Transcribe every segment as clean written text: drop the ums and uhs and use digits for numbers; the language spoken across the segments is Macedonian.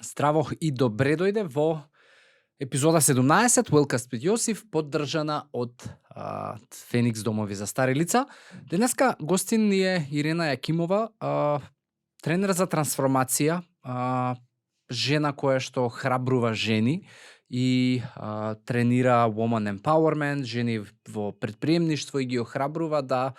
Здраво и добре дојде во епизода 17 Wellcast with Јосиф, поддржана од Феникс домови за стари лица. Денеска гостин ни е Ирена Јакимова, тренер за трансформација, жена која што храбрува жени и тренира woman empowerment, жени во предприемништво и ги охрабрува да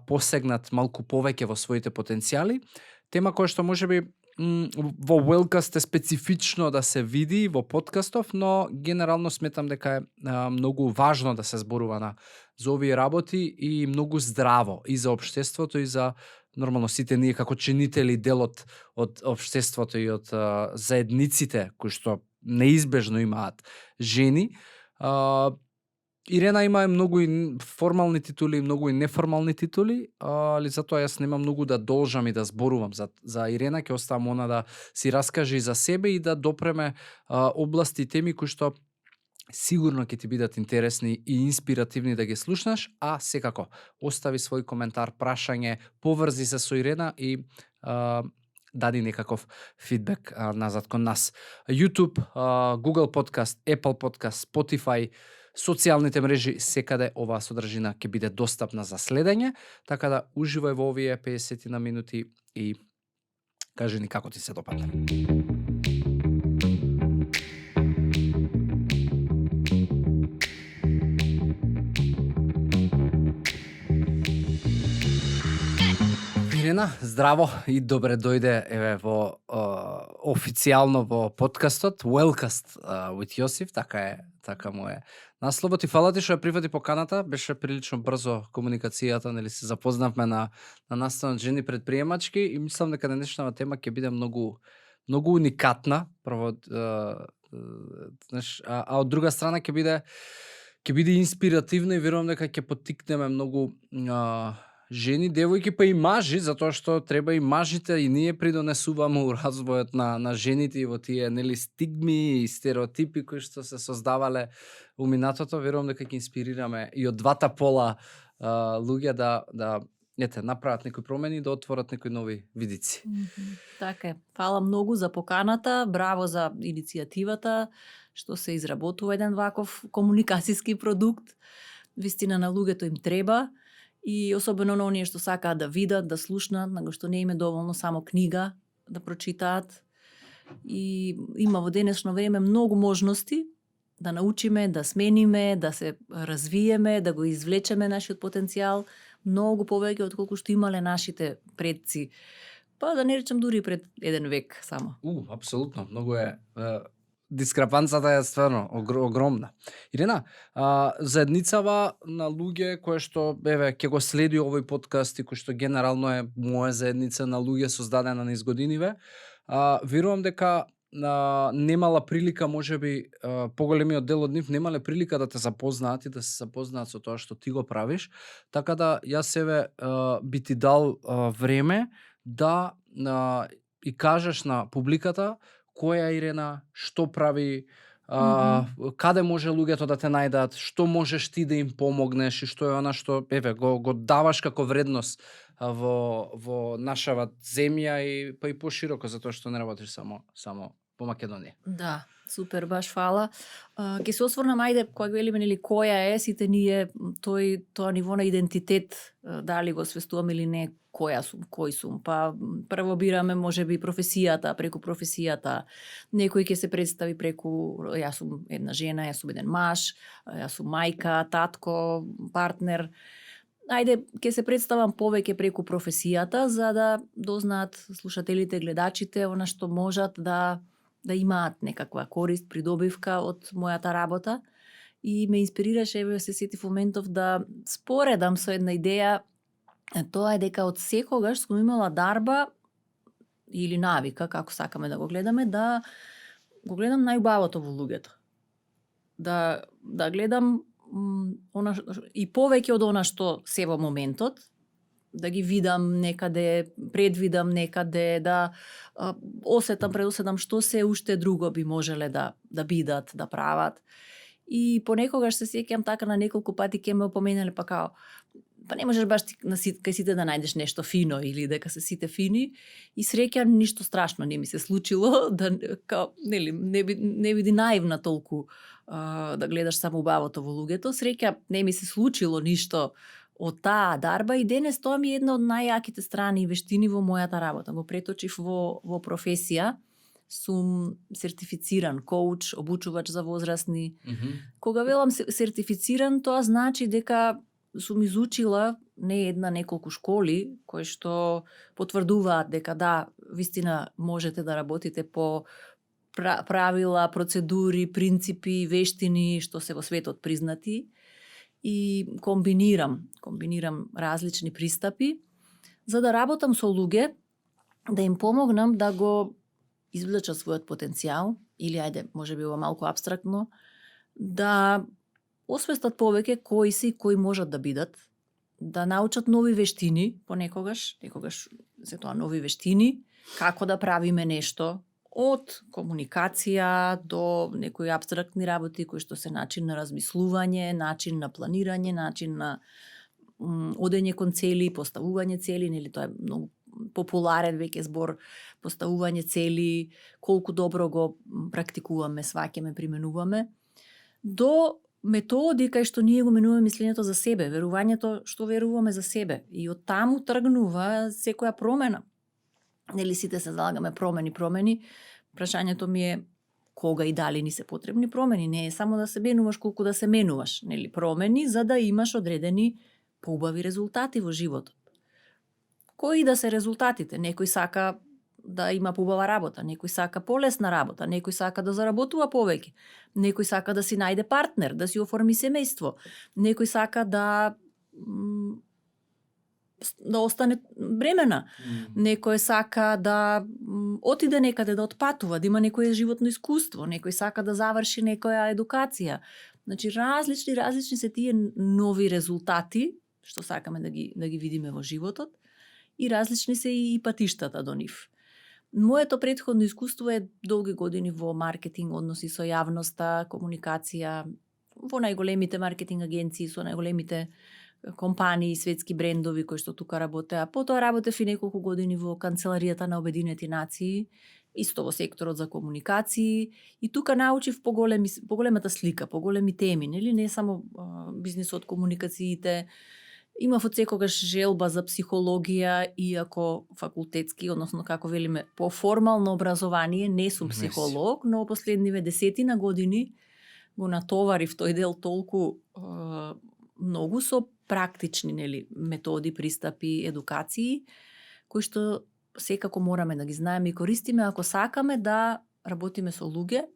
посегнат малку повеќе во своите потенцијали. Тема која што можеби во Wellcast е специфично да се види во подкастов, но генерално сметам дека е многу важно да се зборува за овие работи и многу здраво и за општеството и за нормално сите ние како чинители дел од општеството и од заедниците кои што неизбежно имаат жени. Ирена има многу и формални титули, многу и неформални титули, али затоа јас нема многу да должам и да зборувам за Ирена, ќе оставам она да си раскаже и за себе и да допреме области и теми кои што сигурно ќе ти бидат интересни и инспиративни да ги слушнаш, а секако остави свој коментар, прашање, поврзи се со Ирена и дади некаков фидбек назад кон нас. YouTube, Google Podcast, Apple Podcast, Spotify, социјалните мрежи, секаде оваа содржина ќе биде достапна за следење, така да уживај во овие 50 на минути и кажи ни како ти се допадна. Ирена, здраво и добре дојде во официјално во подкастот Wellcast with Јосиф, така му е насловот, и фала ти што ја прифати поканата, беше прилично брзо комуникацијата, нели се запознавме на настанот жени предприемачки и мислам дека денешната тема ќе биде многу уникатна, прво знаеш, а од друга страна ќе биде инспиративна и верувам дека ќе поттикнеме многу жени, девојки, па и мажи, затоа што треба и мажите и ние придонесуваме у развојот на жените и во тие нели стигми и стереотипи кои што се создавале у минатото. Верувам дека ќе инспирираме и од двата пола луѓе да направат некои промени и да отворат некои нови видици. Така е. Фала многу за поканата, браво за иницијативата што се изработува еден ваков комуникацијски продукт. Вистина на луѓето им треба. И особено на оние што сакаат да видат, да слушнат, на што не им е доволно само книга да прочитаат. И има во денешно време многу можности да научиме, да смениме, да се развиеме, да го извлечеме нашиот потенцијал, многу повеќе од колку што имале нашите предци. Па да не речем дури пред еден век само. Апсолутно, многу е дискрапанцата е стварно огромна. Ирена, заедницава на луѓе кои што ќе го следи овој подкаст и кој што генерално е моја заедница на луѓе создадена низ годиниве, верувам дека немала прилика, можеби поголемиот дел од нив немале прилика да те запознаат и да се запознаат со тоа што ти го правиш, така да јас себе би ти дал време да и кажеш на публиката која Ирена, што прави, каде може луѓето да те најдат, што можеш ти да им помогнеш и што е она што го даваш како вредност во нашава земја и па и пошироко, затоа што не работиш само по Македонија. Да, супер, баш фала. Ќе се осврнам, ајде, кога велиме нели која е, сите ние тоа ниво на идентитет, дали го свестуваме или не, кој сум. Па прво бираме можеби професијата, преку професијата. Некој ќе се представи преку јас сум една жена, јас сум еден маж, јас сум мајка, татко, партнер. Ајде, ќе се представам повеќе преку професијата за да дознаат слушателите, гледачите она што можат да имаат некаква корист, придобивка од мојата работа. И ме инспирираше, се сетив моментов да споредам со една идеја. Тоа е дека од секогаш сум имала дарба или навика, како сакаме да го гледаме, да го гледам најубавото во луѓето. Да гледам и повеќе од она што се во моментот, да ги видам некаде, предвидам некаде, да предосетам што се уште друго би можеле да бидат, да прават. И понекогаш се сеќам така на неколку пати ке ме опоменале, па као па не можеш баш кај сите да најдеш нешто фино или дека се сите фини. И среќа ништо страшно не ми се случило, да нели не биди наивна толку да гледаш само убавото во луѓето. Среќа не ми се случило ништо од таа дарба и денес тоа ми е една од најјаките страни и вештини во мојата работа. Го преточив во професија. Сум сертифициран коуч, обучувач за возрастни. Кога велам сертифициран, тоа значи дека сум изучила не една, неколку школи кои што потврдуваат дека да, вистина можете да работите по правила, процедури, принципи, вештини што се во светот признати и комбинирам различни пристапи за да работам со луѓе, да им помогнам да го извлечат својот потенцијал или ајде, можеби ова малку апстрактно, да освестат повеќе кои се и кои можат да бидат, да научат нови вештини понекогаш, некогаш се тоа нови вештини, како да правиме нешто, од комуникација до некои апстрактни работи кои што се начин на размислување, начин на планирање, начин на одење кон цели, поставување цели, нели тоа е многу популарен веќе збор, поставување цели, колку добро го практикуваме, сваќаме, применуваме, до методи кај што ние го менуваме мислењето за себе, верувањето што веруваме за себе. И од таму тргнува секоја промена. Нели сите се залагаме промени. Прашањето ми е кога и дали ни се потребни промени. Не е само да се менуваш колку да се менуваш. Нели промени за да имаш одредени поубави резултати во животот. Кои да се резултатите? Некој сака да има поубава работа, некој сака полесна работа, некој сака да заработува повеќе, некој сака да си најде партнер, да си оформи семејство, некој сака да остане бремена, некој сака да отиде некаде да отпатува, да има некое животно искуство, некој сака да заврши некоја едукација. Значи различни се тие нови резултати што сакаме да ги видиме во животот и различни се и патиштата до нив. Моето претходно искуство е долги години во маркетинг, односи со јавноста, комуникација, во најголемите маркетинг агенции, со најголемите компании, светски брендови кои што тука работеа. Потоа работев и неколку години во канцеларијата на Обединети нации, исто во секторот за комуникации, и тука научив поголемата слика, поголеми теми, нели не само бизнисот, комуникациите. Имав од секогаш желба за психологија, иако факултетски, односно како велиме, по формално образование, не сум психолог, но последниве 10 години го натоварив тој дел толку многу со практични методи, пристапи, едукации, кои што секако мораме да ги знаеме и користиме ако сакаме да работиме со луѓе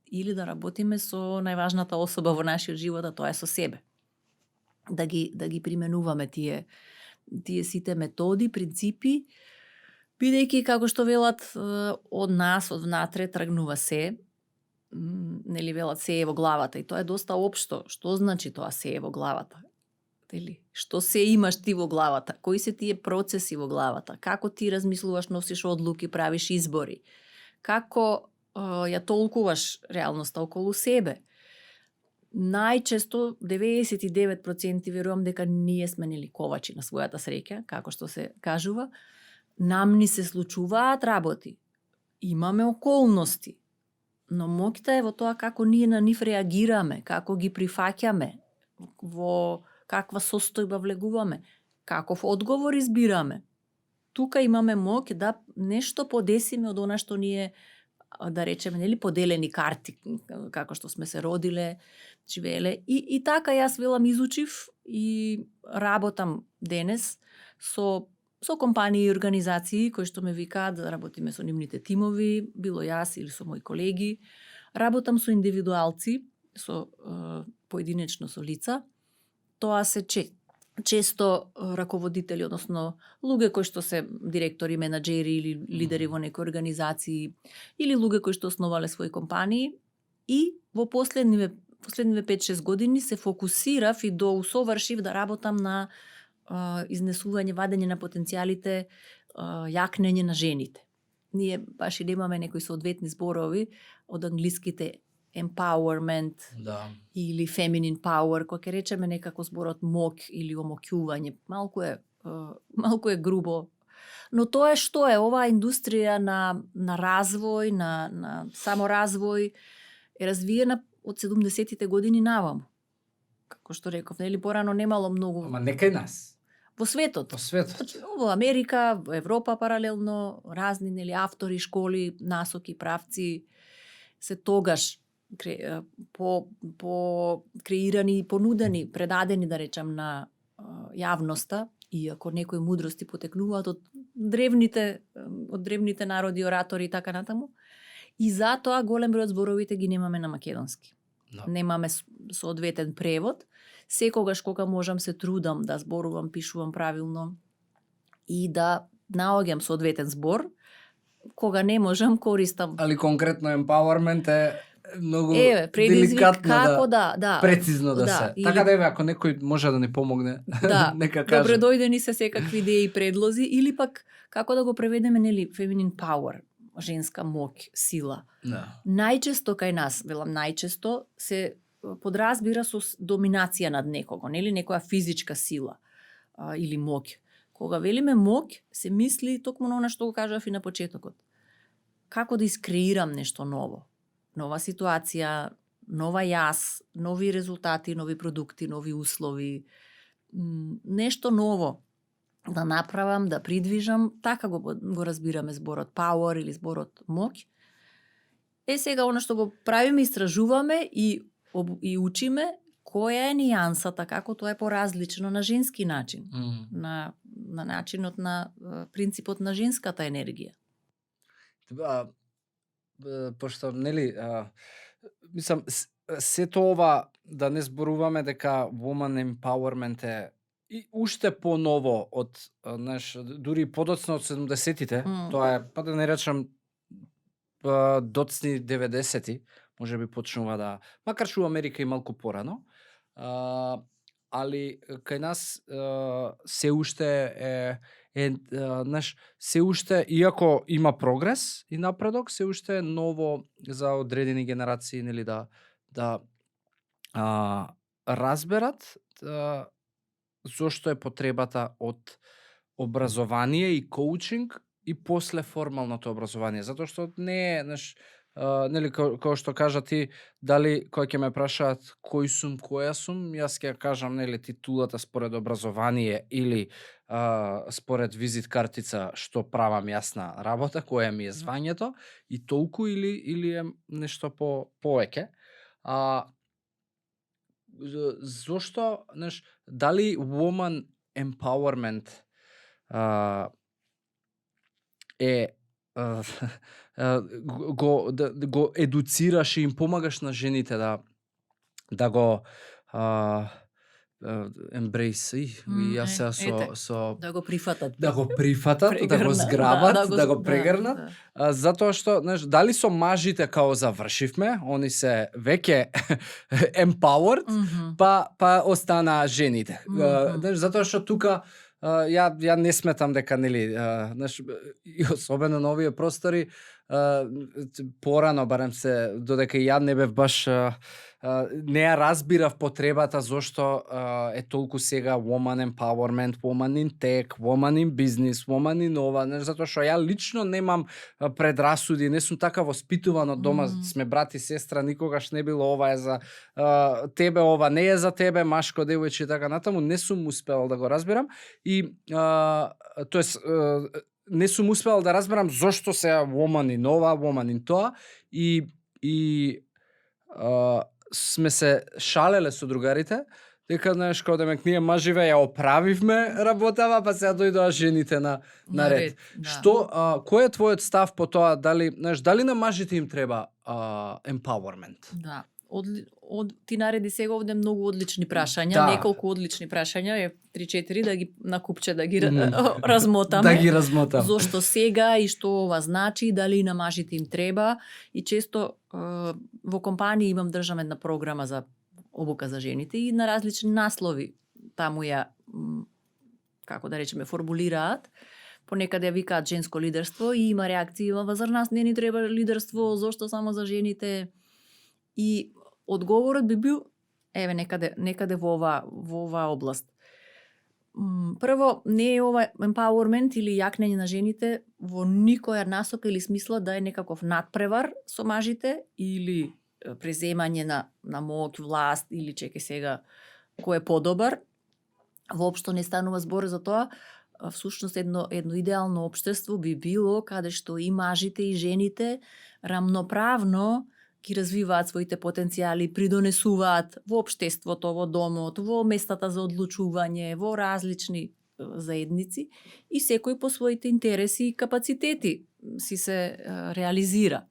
или да работиме со најважната особа во нашиот живот, а тоа е со себе. Да ги применуваме тие сите методи, принципи, бидејќи како што велат од нас, од внатре тргнува се, нели велат се е во главата, и тоа е доста општо. Што значи тоа се е во главата? Дели, што се имаш ти во главата? Кои се тие процеси во главата? Како ти размислуваш, носиш одлуки, правиш избори? Како ја толкуваш реалноста околу себе? Најчесто 99% верувам дека ние сме нели ковачи на својата среќа, како што се кажува. Нам ни се случуваат работи. Имаме околности. Но моќта е во тоа како ние на нив реагираме, како ги прифаќаме, во каква состојба влегуваме, каков одговор избираме. Тука имаме моќ да нешто подесиме од она што ние, да речеме, нели поделени карти, како што сме се родиле, живееле. И така јас велам изучив и работам денес со компании и организации кои што ме викаат да работиме со нивните тимови, било јас или со мои колеги. Работам со индивидуалци, со поединечно со лица. Тоа се често раководители, односно луѓе кои што се директори, менаџери или лидери во некои организации, или луѓе кои што основале своји компании. И во последниве 5-6 години се фокусирав и до усовршив да работам на изнесување, вадење на потенцијалите, јакнење на жените. Ние баш и немаме некои соодветни зборови од англиските empowerment Да. или feminine power, кој ќе речеме некако зборот мок или омоќување. Малку е грубо. Но тоа е што е оваа индустрија на развој, на саморазвој е развиена од 70-тите години наваму. Како што реков, нели порано немало многу Ама некај нас. во светот. По светот. Значи, во Америка, во Европа паралелно, разни нели автори, школи, насоки, правци се тогаш по креирани и понудени, предадени да речам на јавноста, иако некои мудрости потекнуваат од древните народи, оратори и така натаму. И затоа голем број од зборовите ги немаме на македонски. Да. Немаме соодветен превод. Секогаш кога можам се трудам да зборувам, пишувам правилно и да наоѓам соодветен збор. Кога не можам, користам. Али конкретно empowerment е многу предизвик деликатно како да. прецизно да се. или- Така да еве, ако некој може да ни помогне, Да, нека каже. добре дојдени се секакви идеи и предлози, или пак како да го преведеме, нели, feminine power, женска моќ, сила. Да. Најчесто кај нас, велам најчесто, се подразбира со доминација над некого, нели, некоја физичка сила или моќ. Кога велиме моќ, се мисли токму на она што го кажав и на почетокот. Како да искреирам нешто ново? Нова ситуација, нова јас, нови резултати, нови продукти, нови услови, нешто ново да направам, да придвижам, така го разбираме зборот power или зборот моќ. Сега она што го правиме, истражуваме и учиме која е нијансата, како тоа е поразлично на женски начин, на начинот на принципот на женската енергија. Пошто, нели, мислам, сето ова да не зборуваме дека woman empowerment е и уште поново од, дури подоцна од 70-тите, тоа е, па да не речам, доцни 90-ти, може би почнува да, макар што у Америка и малку порано, али кај нас се уште се уште, иако има прогрес и напредок, се уште е ново за одредени генерации, нели, да разберат зошто е потребата од образование и коучинг и после формалното образование, затоа што не е, нели, како што кажа ти, дали кој ќе ме прашаат кој сум, која сум, јас ќе кажам, нели, титулата според образование или според визит картица што правам јас на работа, која ми е звањето и толку или е нешто повеќе. Зошто, дали woman empowerment го едуцираш и им помагаш на жените да го embrace, и јас со да го прифатат, да го прифатат, да го прегрнат, зграбат, да го прегрнат, да. затоа што, дали со мажите као завршивме, они се веќе empowered, па останаа жените. Затоа што тука ја не сметам дека, нели, и особено на овие простори, порано барем се, додека ја не бев баш, не ја разбирав потребата зошто е толку сега woman empowerment, woman in tech, woman in business, woman in ова, затоа што ја лично немам предрасуди, не сум така воспитуван од дома, сме брат и сестра, никогаш не било ова е за тебе, ова не е за тебе, машко, девојче и така натаму, не сум успевал да го разберам и тоест не сум успевал да разберам зошто се woman in ова, woman in тоа и сме се шалеле со другарите, дека, знаеш, кога демек ние маживе ја оправивме работава, па сега дојдоа жените на ред. Да. Што, кој е твојот став по тоа, дали на мажите им треба empowerment? Да. Ти нареди сега овде многу одлични прашања, Да. неколку одлични прашања, 3-4 да ги на купче да ги размотаме. Да ги размотам. Зошто сега и што ова значи, дали на мажите им треба, и често во компании имам држам една програма за обука за жените и на различни наслови таму ја, како да речеме, формулираат. Понекаде ја викаат женско лидерство и има реакции, зар нас не ни треба лидерство, зошто само за жените? И одговорот би бил еве некаде во оваа област. Прво, не е ова empowerment или јакнење на жените во никоја насока или смисла да е некаков надпревар со мажите или преземање на моќ, власт или чеке сега кој е подобар. Воопшто не станува збор за тоа. Всушност едно идеално општество би било каде што и мажите и жените рамноправно ги развиваат своите потенцијали, придонесуваат во општеството, во домот, во местата за одлучување, во различни заедници и секој по своите интереси и капацитети си се реализира.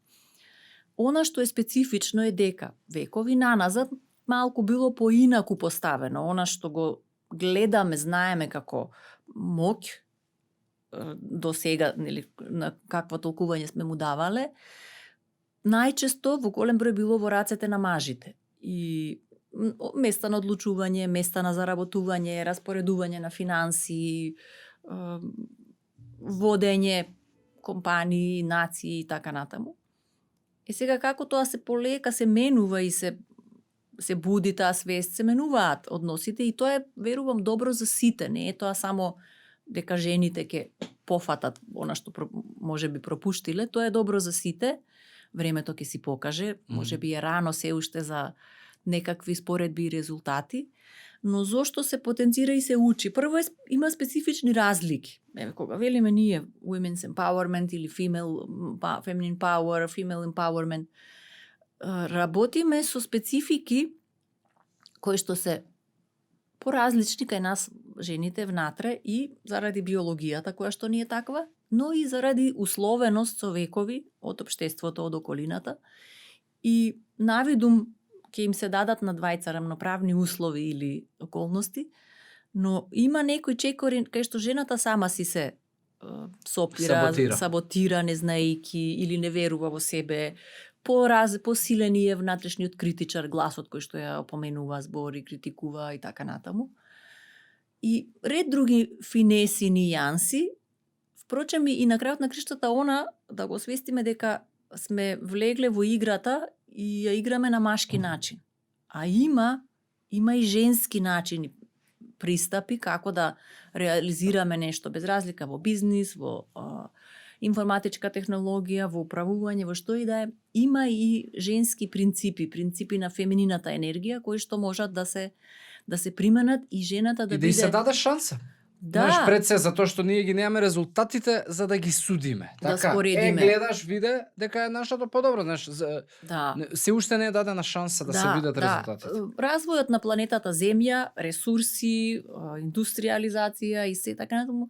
Она што е специфично е дека векови наназад малку било поинаку поставено. Она што го гледаме, знаеме како моќ до сега, нели, на какво толкување сме му давале, најчесто во голем број било во рацете на мажите. И места на одлучување, места на заработување, распоредување на финанси, водење компании, нации и така натаму. И сега како тоа се полека се менува и се буди таа свест, се менуваат односите и тоа е, верувам, добро за сите. Не е тоа само дека жените ќе пофатат она што може би пропуштиле, тоа е добро за сите. Времето ќе си покаже, може би е рано се уште за некакви споредби и резултати, но зошто се потенцира и се учи? Прво има специфични разлики. Еве кога велиме ние women's empowerment или feminine power, female empowerment, работиме со специфики кои што се поразлични кај нас жените внатре и заради биологијата која што ни е таква, но и заради условеност со векови од општеството, од околината. И навидум ќе им се дадат на двајца рамноправни услови или околности, но има некои чекори кај што жената сама си се сопира, саботира, не знаејки или не верува во себе, посилен е внатрешниот критичар, гласот кој што ја опоменува, збори, критикува и така натаму. И ред други финеси, нијанси. Впрочем, и на крајот на криштата она, да го свестиме дека сме влегле во играта и ја играме на машки начин. А има и женски начини, пристапи како да реализираме нешто, без разлика во бизнис, во информатичка технологија, во управување, во што и да е. Има и женски принципи на феминината енергија, кои што можат да се применат и жената да биде... И да се даде шанса. Да. Знаеш, пред се, затоа што ние ги немаме резултатите за да ги судиме. Да така, споредиме. Гледаш, виде дека е нашето подобро, знаеш, Да. се уште не е дадена шанса да се видат резултатите. Развојот на планетата Земја, ресурси, индустриализација и се така натаму,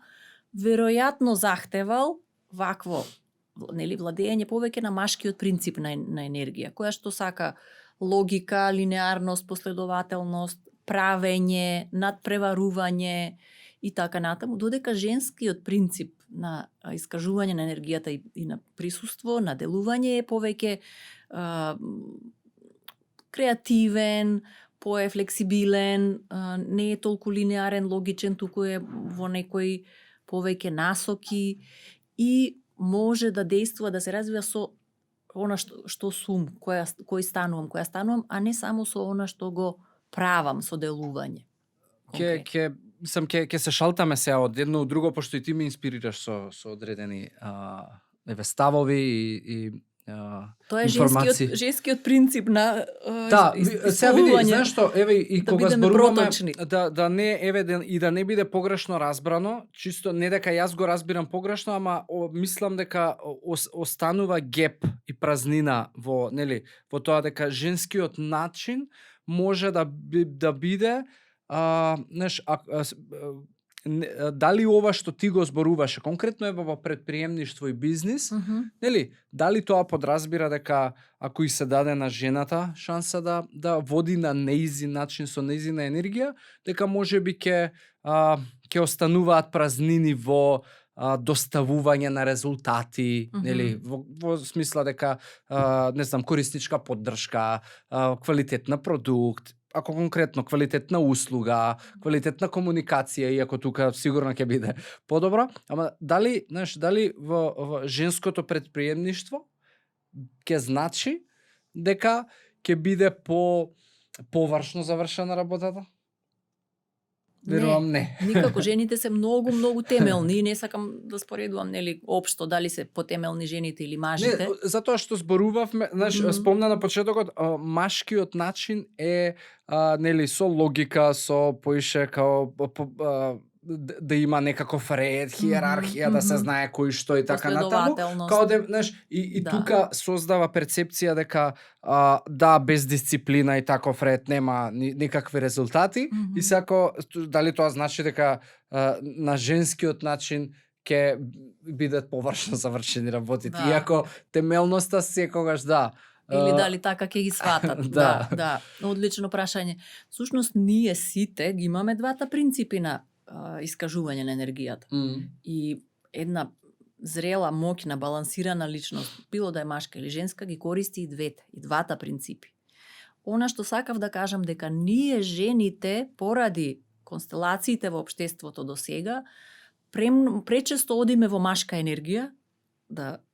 веројатно захтевал вакво, нели, владење повеќе на машкиот принцип на енергија, која што сака логика, линеарност, последователност, правење, надпреварување и така натаму, додека женскиот принцип на искажување на енергијата и на присуство, на делување е повеќе креативен, пое флексибилен, не е толку линеарен, логичен, туку е во некои повеќе насоки и може да действува, да се развива со она што сум, кој станувам, а не само со она што го правам со делување. Ќе се шалтаме сега од едно од друго, пошто и ти ме инспирираш со одредени ставови и тоа е информации. женскиот принцип на сега види, знаеш што, еве и да кога бидеме зборуваме проточни. да не и да не биде погрешно разбрано, чисто не дека јас го разбирам погрешно, ама мислам дека останува геп и празнина во, нели, во тоа дека женскиот начин може да биде знаеш, дали ова што ти го зборуваше конкретно е во предприемништво и бизнис, нели, дали тоа подразбира дека ако и се даде на жената шанса да води на нејзин начин со нејзина енергија, дека можеби ќе остануваат празнини во доставување на резултати, нели, во смисла дека не знам, корисничка поддршка, квалитетна продукт, ако конкретно квалитетна услуга, квалитетна комуникација, иако тука сигурно ќе биде подобро, ама дали во женското предприемништво ќе значи дека ќе биде површно завршена работата? Верувам не. Никако, жените се многу темелни и не сакам да споредувам нели општо дали се потемелни жените или мажите. Не, затоа што зборувавме, спомна на почетокот, машкиот начин е нели со логика, со поише као да има некаков ред, хиерархија, да се знае кој што и така натаму. Последователност. Као да, и Да. тука создава перцепција дека да, без дисциплина и таков ред нема никакви резултати. И сако дали тоа значи дека на женскиот начин ќе бидат површно завршени работите. Да. Иако темелноста секогаш да. Или дали така ќе ги сватат. Да. Да. Одлично прашање. Всушност ние сите ги имаме двата принципи на искажување на енергијата. И една зрела, моќна, балансирана личност, било да е машка или женска, ги користи и двете, и двата принципи. Она што сакав да кажам дека ние жените поради констелациите во општеството до сега пречесто одиме во машка енергија, да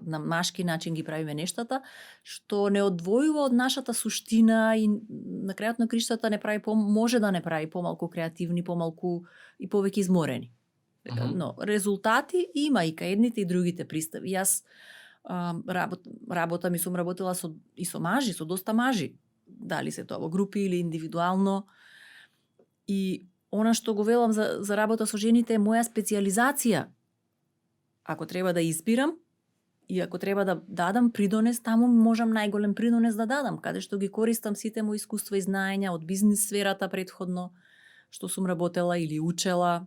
на машки начин ги правиме нештата, што не одвојува од нашата суштина и на крајот на криштата не прави може да не прави помалку креативни, помалку и повеќе изморени. Но резултати има и кај едните и другите пристави. Јас работа ми сум работела и со мажи, со доста мажи. Дали се тоа во групи или индивидуално. И она што го велам за работа со жените е моја специализација. Ако треба да избирам, и ако треба да дадам придонес, таму можам најголем придонес да дадам, каде што ги користам сите мои искуства и знаења од бизнис сферата претходно, што сум работела или учела,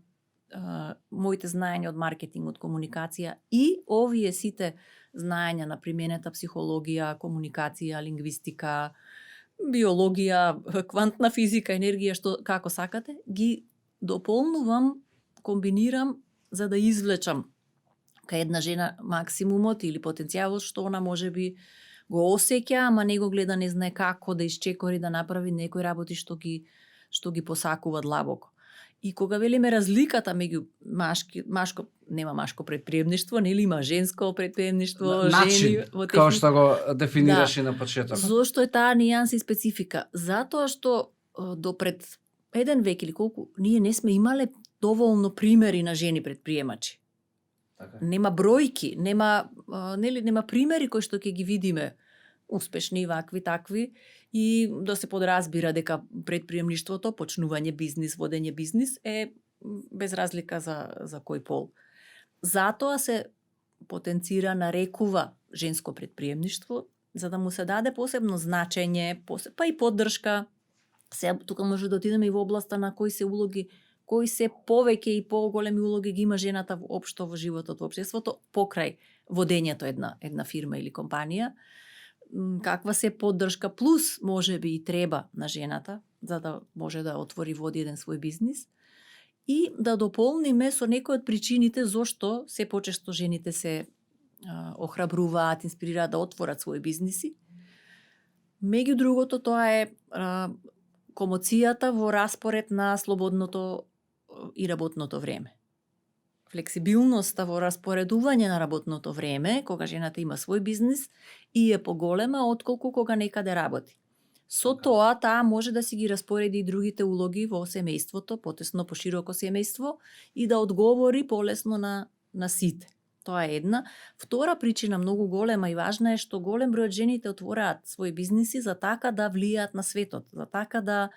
моите знаења од маркетинг, од комуникација и овие сите знаења на применета психологија, комуникација, лингвистика, биологија, квантна физика, енергија, што како сакате, ги дополнувам, комбинирам за да извлечам кај една жена максимумот или потенцијалот што она можеби го осеќа, ама не го гледа, не знае како да исчекори, да направи некои работи што ги посакува длабоко. И кога велиме разликата меѓу машко, нема машко предприемништво, нели има женско предприемништво, начин, жени во као што го дефинираш и на почеток. Зошто е таа нијанса и специфика? Затоа што до пред 1 век или колку ние не сме имале доволно примери на жени предприемачи. Така. Нема бројки, нема примери кои што ќе ги видиме успешни, вакви, такви, и да се подразбира дека предприемништвото, почнување бизнис, водење бизнис е без разлика за кој пол. Затоа се потенцира, нарекува женско предприемништво, за да му се даде посебно значење, па и поддршка. Сега тука може да отидеме и во областа на кои се улоги, кои се повеќе и поголеми улоги ги има жената општо во животот, во општеството, покрај водењето една фирма или компанија. Каква се поддршка плюс може би и треба на жената, за да може да отвори, води еден свој бизнис. И да дополниме со некои од причините зошто се почесто жените се охрабруваат, инспирираат да отворат своји бизниси. Меѓу другото, тоа е комоцијата во распоред на слободното и работното време. Флексибилноста во распоредување на работното време, кога жената има свој бизнис, и е поголема отколку кога некаде работи. Со тоа, таа може да си ги распореди и другите улоги во семејството, потесно, пошироко семејство, и да одговори полесно на сите. Тоа е една. Втора причина, многу голема и важна, е што голем број од жените отвораат своји бизниси за така да влијаат на светот, за така да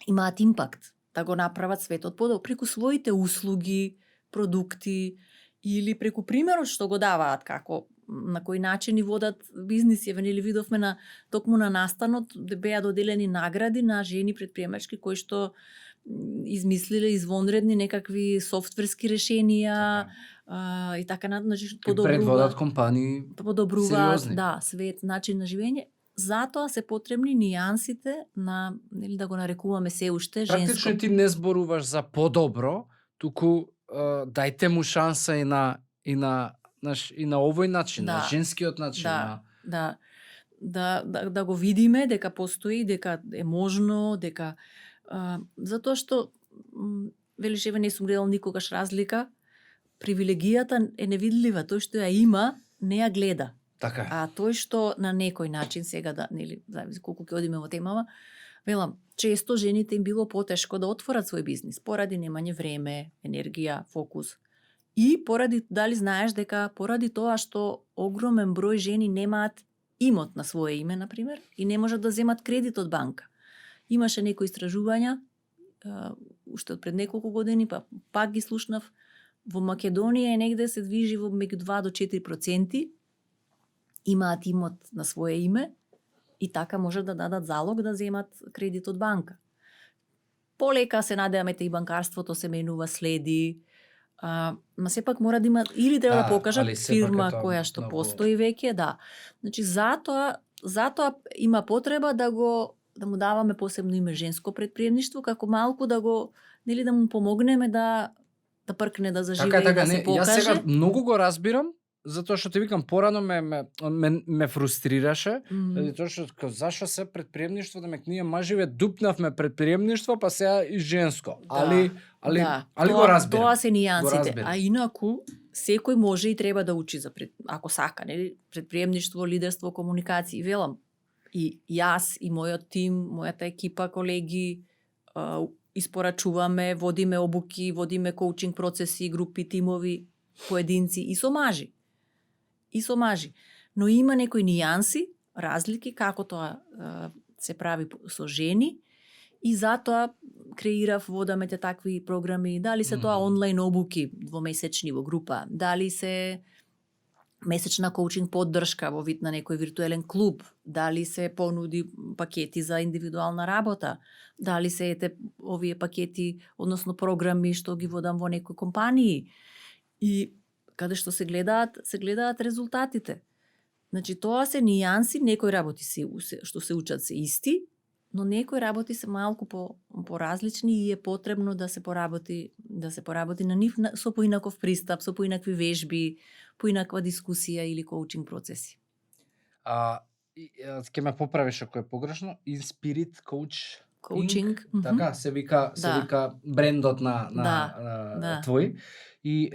имаат импакт, да го направат светот подобро преку своите услуги, продукти или преку примерот што го даваат, како на кој начин и водат бизниси. Или видовме токму на настанот беа доделени награди на жени предприемачки кои што измислиле извонредни некакви софтверски решенија, и така значи предводат компании подобруваат, сериозни. да, свет, начин на живење. Затоа се потребни нијансите на, нели да го нарекуваме се уште женско. Практично ти не зборуваш за подобро, туку дајте му шанса и на овој начин, на женскиот начин. Да го видиме дека постои, дека е можно, дека затоа што велиш, еве не сум гледал никогаш разлика, привилегијата е невидлива, тој што ја има не ја гледа. Така е. А тој што на некој начин сега да, нели, зависи колку ќе одиме во темава, велам, често жените им било потешко да отворат свој бизнис поради немање време, енергија, фокус. И поради, дали знаеш дека поради тоа што огромен број жени немаат имот на свое име, например, и не можат да земат кредит од банка. Имаше некои истражувања, уште од пред неколку години, па пак ги слушнав, во Македонија е негде се движи во меѓу 2 до 4% имаат имот на свое име и така можат да дадат залог да земат кредит од банка. Полека се надеваме и банкарството се менува, следи, ма сепак мора да има или треба да покажат фирма која што постои веќе, да. Значи затоа има потреба да му даваме посебно име женско предприемништво, како малку да го, нели, да му помогнеме да пркне, да заживее, така, да се покаже. Јас сега многу го разбирам, затоа што ти викам порано ме фрустрираше, тоа што зашо се предприемништво, да ние маживе дупнавме предприемништво, па сега и женско. Али го разбирам. Тоа се нијансите, а инаку секој може и треба да учи за ако сака, нели, предприемништво, лидерство, комуникација. Велам, и јас и мојот тим, мојата екипа, колеги, испорачуваме, водиме обуки, водиме коучинг процеси, групи, тимови, поединци и со мажи. Но има некои нијанси, разлики како тоа се прави со жени и затоа креирав, водаме такви програми, дали се тоа онлайн обуки двомесечни во група, дали се месечна коучинг поддршка во вид на некој виртуелен клуб, дали се понуди пакети за индивидуална работа, дали се овие пакети, односно програми што ги водам во некои компании. И каде што се гледаат резултатите. Значи тоа се нијанси, некои работи што се учат се исти, но некои работи се малку поразлични и е потребно да се поработи на нив со поинаков пристап, со поинакви вежби, поинаква дискусија или коучинг процеси. Ќе ме поправиш ако е погрешно, Inspirit Коучинг. Така се вика брендот на твој. И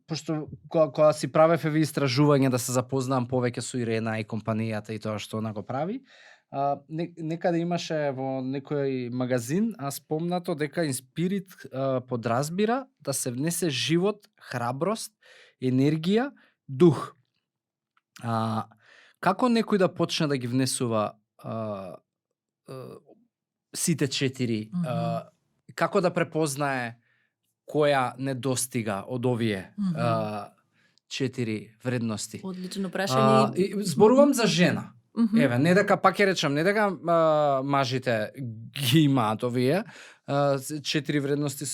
пошто кога си правев еве истражување да се запознам повеќе со Ирена и компанијата и тоа што она го прави, некаде имаше во некој магазин спомнато дека Inspirit подразбира да се внесе живот, храброст, енергија, дух. Како некој да почне да ги внесува сите 4, како да препознае која недостига од овие 4 вредности? Одлично прашање. Зборувам за жена. Еве, не дека пак ќе речам, не дека мажите ги имаат овие 4 вредности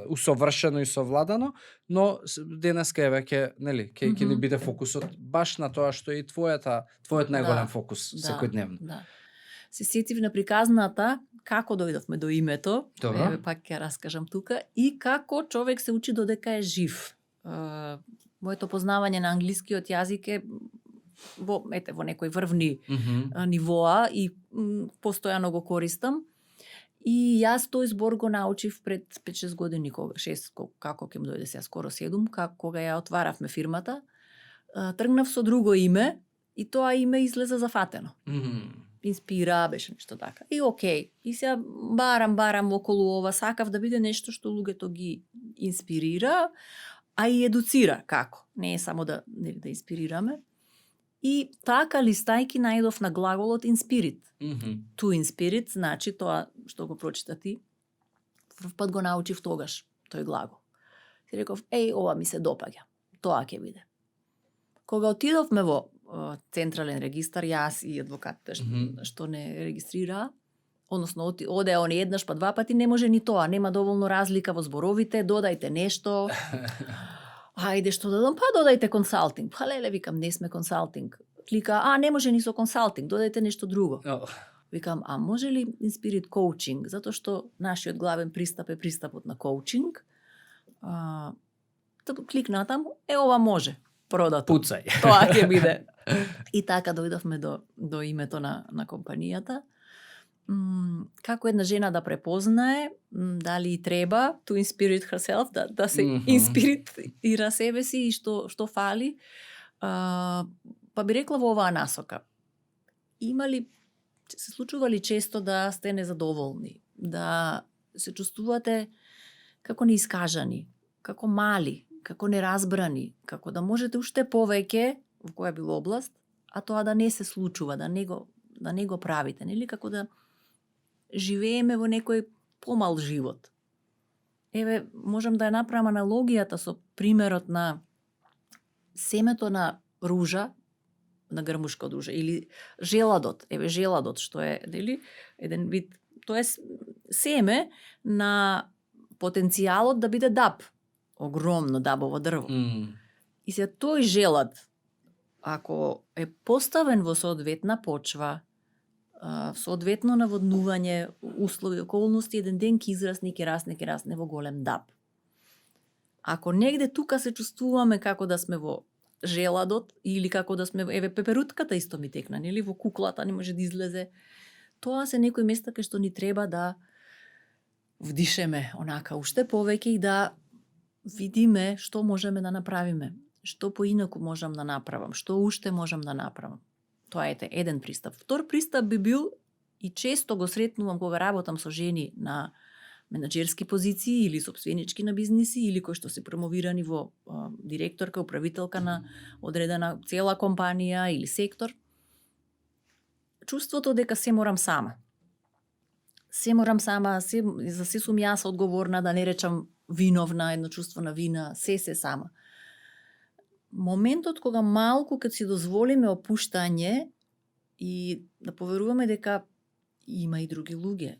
усовршено и совладано, но денеска еве ќе ни биде фокусот баш на тоа што е и твојот најголем фокус секојдневно. Да. Се сетив на приказната како дојдовме до името, еве пак ќе раскажам тука, и како човек се учи додека е жив. Моето познавање на англискиот јазик е во некои врвни нивоа и постојано го користам. И јас тој збор го научив пред 5-6 години, како ќе му дојде сега скоро 7, кога ја отваравме фирмата. Тргнав со друго име и тоа име излезе зафатено. Инспира, беше нешто така. И окей. И сега барам околу ова, сакав да биде нешто што луѓето ги инспирира, а и едуцира како. Не е само да инспирираме. И така листајки најдов на глаголот inspirit. To inspirit значи тоа што го прочита ти. Прв пат го научив тогаш тој глагол. Си реков, ова ми се допаѓа. Тоа ќе биде. Кога отидовме во централен регистар, јас и адвокатите што не регистрираа, односно оде он еднаш па 2 пати, не може ни тоа, нема доволно разлика во зборовите, додајте нешто. Ајде што додам, па додајте консалтинг. Па леле, викам, не сме консалтинг. Клика, не може ни со консалтинг, додајте нешто друго. Викам, може ли Inspirit коучинг, затоа што нашиот главен пристап е пристапот на коучинг. Кликна таму, ова може. Продато. Пуцај. Тоа ќе биде. И така дојдовме до името на компанијата. Како една жена да препознае дали и треба to inspirit herself, да се инспирира себе си и што фали. Па би рекла во оваа насока. Се случува ли често да сте незадоволни, да се чувствувате како неискажани, како мали, како неразбрани, како да можете уште повеќе во која било област, а тоа да не се случува, да не го правите, нели, како да живееме во некој помал живот. Еве, можам да ја направам аналогијата со примерот на семето на ружа, на грмушка од ружа, или желадот, желадот, што е, нели, еден вид, тоа е семе на потенцијалот да биде даб, огромно дабово дрво. И се тој желад, ако е поставен во соодветна почва, соодветно наводнување, услови, околности, еден ден ќе израсне, ќе расне во голем даб. Ако негде тука се чувствуваме како да сме во желадот, или како да сме, еве, пеперутката исто ми текна, нели, во куклата не може да излезе, тоа се некои места кај што ни треба да вдишеме онака уште повеќе и да видиме што можеме да направиме, што поинаку можам да направам, што уште можам да направам. Тоа е еден пристап. Втор пристап би бил, и често го сретнувам кога работам со жени на менаџерски позиции или сопственички на бизниси, или кои што се промовирани во директорка, управителка на одредена цела компанија или сектор. Чувството дека се морам сама. За се сум јас одговорна, да не речам виновна, едно чувство на вина, се сама. Моментот кога малку кога си дозволиме опуштање и да поверуваме дека има и други луѓе,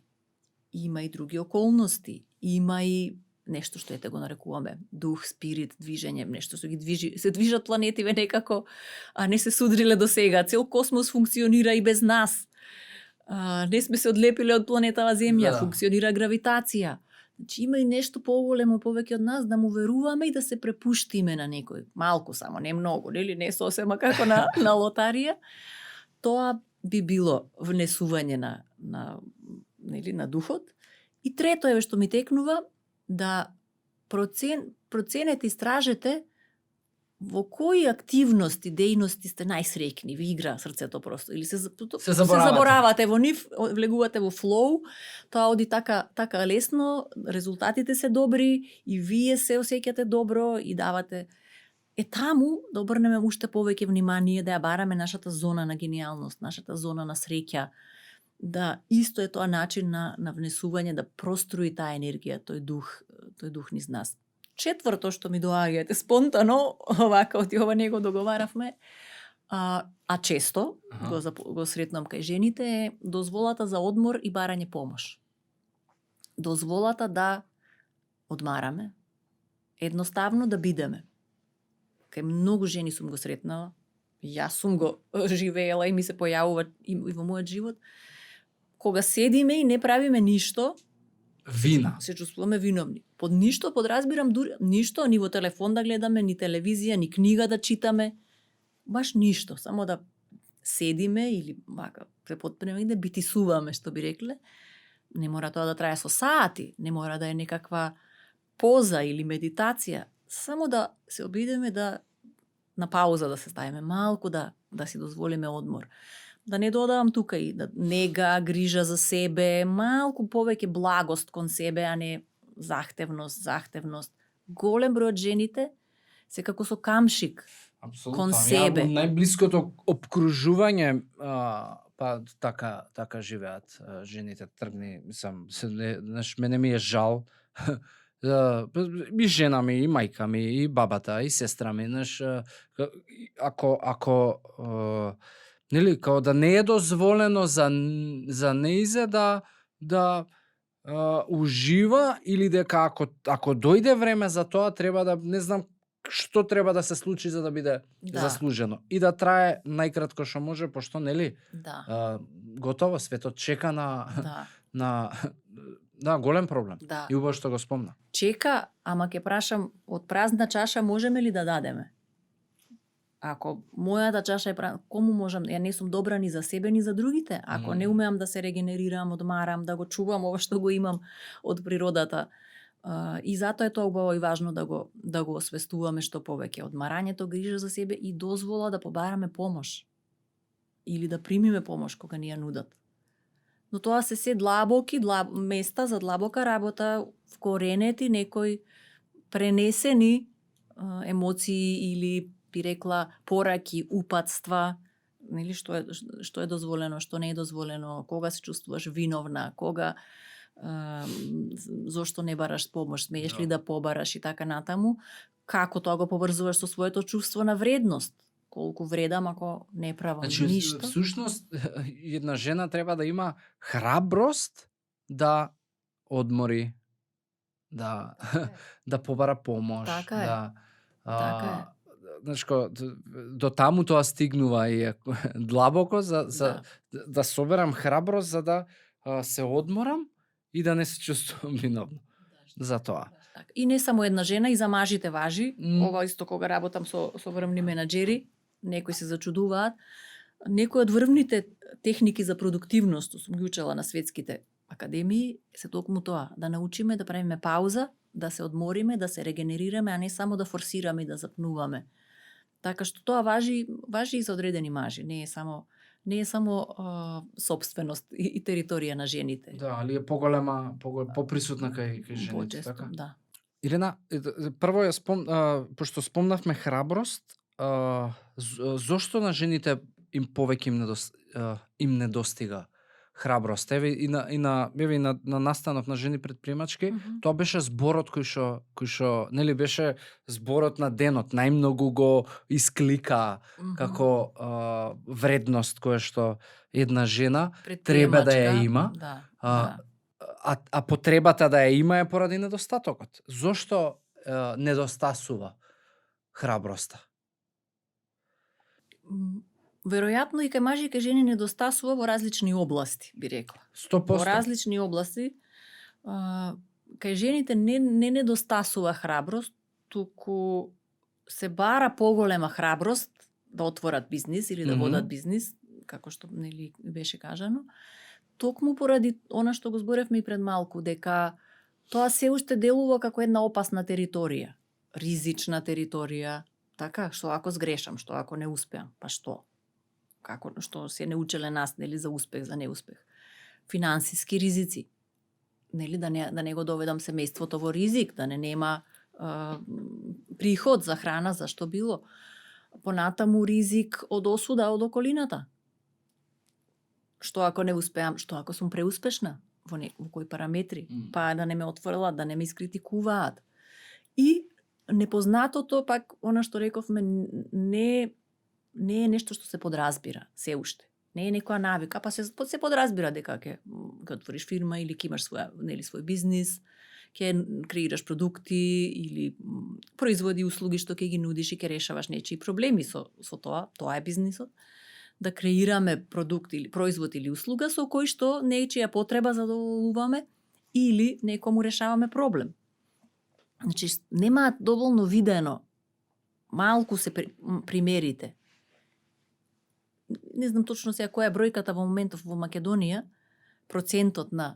има и други околности, има и нешто што го нарекуваме дух, спирит, движење, нешто што се движат планетиве некако, а не се судриле до сега. Цел космос функционира и без нас. Не сме се одлепиле од планетава Земја, функционира гравитација. Значи има и нешто поголемо повеќе од нас, да му веруваме и да се препуштиме на некој. Малку само, не многу, нели, не сосема како на лотарија. Тоа би било внесување на духот. И трето е што ми текнува, да проценете, истражете во кои активности, дејности сте најсреќни, ви игра срцето просто, или се заборавате во нив, влегувате во флоу, тоа оди така лесно, резултатите се добри и вие се осеќате добро и давате. Таму да обрнеме уште повеќе внимание, да ја бараме нашата зона на гениалност, нашата зона на среќа, да исто е тоа начин на внесување, да проструи таа енергија, тој дух низ нас. Четврто што ми доаѓа, спонтано, овака од ова не го договаравме, а често го сретнам кај жените, е дозволата за одмор и барање помош. Дозволата да одмараме, едноставно да бидеме. Кај многу жени сум го сретнала, јас сум го живеела и ми се појавува и во мојот живот, кога седиме и не правиме ништо, вина. Се чувствуваме виновни. Под ништо подразбирам ништо, ни во телефон да гледаме, ни телевизија, ни книга да читаме, баш ништо, само да седиме или вака се потпнеме и да битисуваме, што би рекле. Не мора тоа да трае со сати, не мора да е некаква поза или медитација, само да се обидеме да на пауза да се ставиме малку, да си дозволиме одмор. Да не додавам тука и да нега, грижа за себе, малку повеќе благост кон себе, а не захтевност. Голем број од жените се како со камшик кон себе. Ја, најблиското обкружување, па така живеат жените, тргни, мене ми е жал. И жена ми, и мајка ми, и бабата, и сестра ми, ако нели, као да не е дозволено за неизе да ужива, или дека ако дојде време за тоа, треба да, не знам што треба да се случи за да биде заслужено. И да трае најкратко што може, пошто, нели, готово, светот чека на голем проблем. И убаво што го спомна. Чека, ама ќе прашам, од празна чаша можеме ли да дадеме? Ако мојата чаша е празна, кому можам? Ја не сум добра ни за себе, ни за другите. Ако не умеам да се регенерирам, одмарам, да го чувам ова што го имам од природата, И затоа е тоа убаво и важно да го освестуваме што повеќе. Одмарањето, грижа за себе и дозвола да побараме помош или да примиме помош кога ни ја нудат. Но тоа се длабоки места за длабока работа, вкоренети некои пренесени емоции или би рекла пораки, упатства, нели што е дозволено, што не е дозволено, кога се чувствуваш виновна, кога зошто не бараш помош, смееш ли да побараш и така натаму, како тоа го поврзуваш со своето чувство на вредност. Колку вредам ако не правам ништо. Всушност, една жена треба да има храброст да одмори, да да побара помош, Така е. да Така е. Знаеш до таму тоа стигнува и длабоко да соберам храброст за да се одморам и да не се чувствувам виновна за тоа. И не само една жена, и за мажите важи. Ова исто кога работам со врвни менаџери, некои се зачудуваат. Некои од врвните техники за продуктивност, сум ги учела на светските академии, се токму тоа, да научиме да правиме пауза, да се одмориме, да се регенерираме, а не само да форсираме и да запнуваме. Така што тоа важи и за одредени мажи, не е само собственост и територија на жените. Да, али е поголема, поприсутна кај жените, Почесто, така? да. Ирена, прво пошто спомнавме храброст, зошто на жените им повеќе им недостига храброст? Еве и на настанов на жени предприемачки, тоа беше зборот кој што нели беше зборот на денот, најмногу го исклика како вредност која што една жена треба да ја има. А потребата да ја има е поради недостатокот. Зошто недостасува храброста? Веројатно и кај мажи и кај жени недостасува во различни области, би рекла. 100%. Во различни области. Кај жените не недостасува храброст, туку се бара поголема храброст да отворат бизнис или да водат бизнис, како што нели беше кажано. Токму поради она што го зборевме и пред малку, дека тоа се уште делува како една опасна територија, ризична територија, така, што ако сгрешам, што ако не успеам, па што? Како, што се не учеле нас, нели, за успех, за неуспех. Финансиски ризици. Нели, да не го доведам семејството во ризик, да не нема приход за храна, за што било. Понатаму ризик од осуда од околината. Што ако не успеам, што ако сум преуспешна во кои параметри, па да не ме отфрлат, да не ме искритикуваат. И непознатото, пак, она што рековме, не е нешто што се подразбира, се уште. Не е некоја навика, па се подразбира дека ќе отвориш фирма или ќе имаш свој бизнис, ќе креираш продукти или производи услуги што ќе ги нудиш и ќе решаваш нечии проблеми со тоа е бизнисот. Да креираме продукт или производ или услуга со кој што нечија потреба задоволуваме или некому решаваме проблем. Значи, немаат доволно видено, малку се примерите. Не знам точно сега која е бројката во моментов во Македонија, процентот на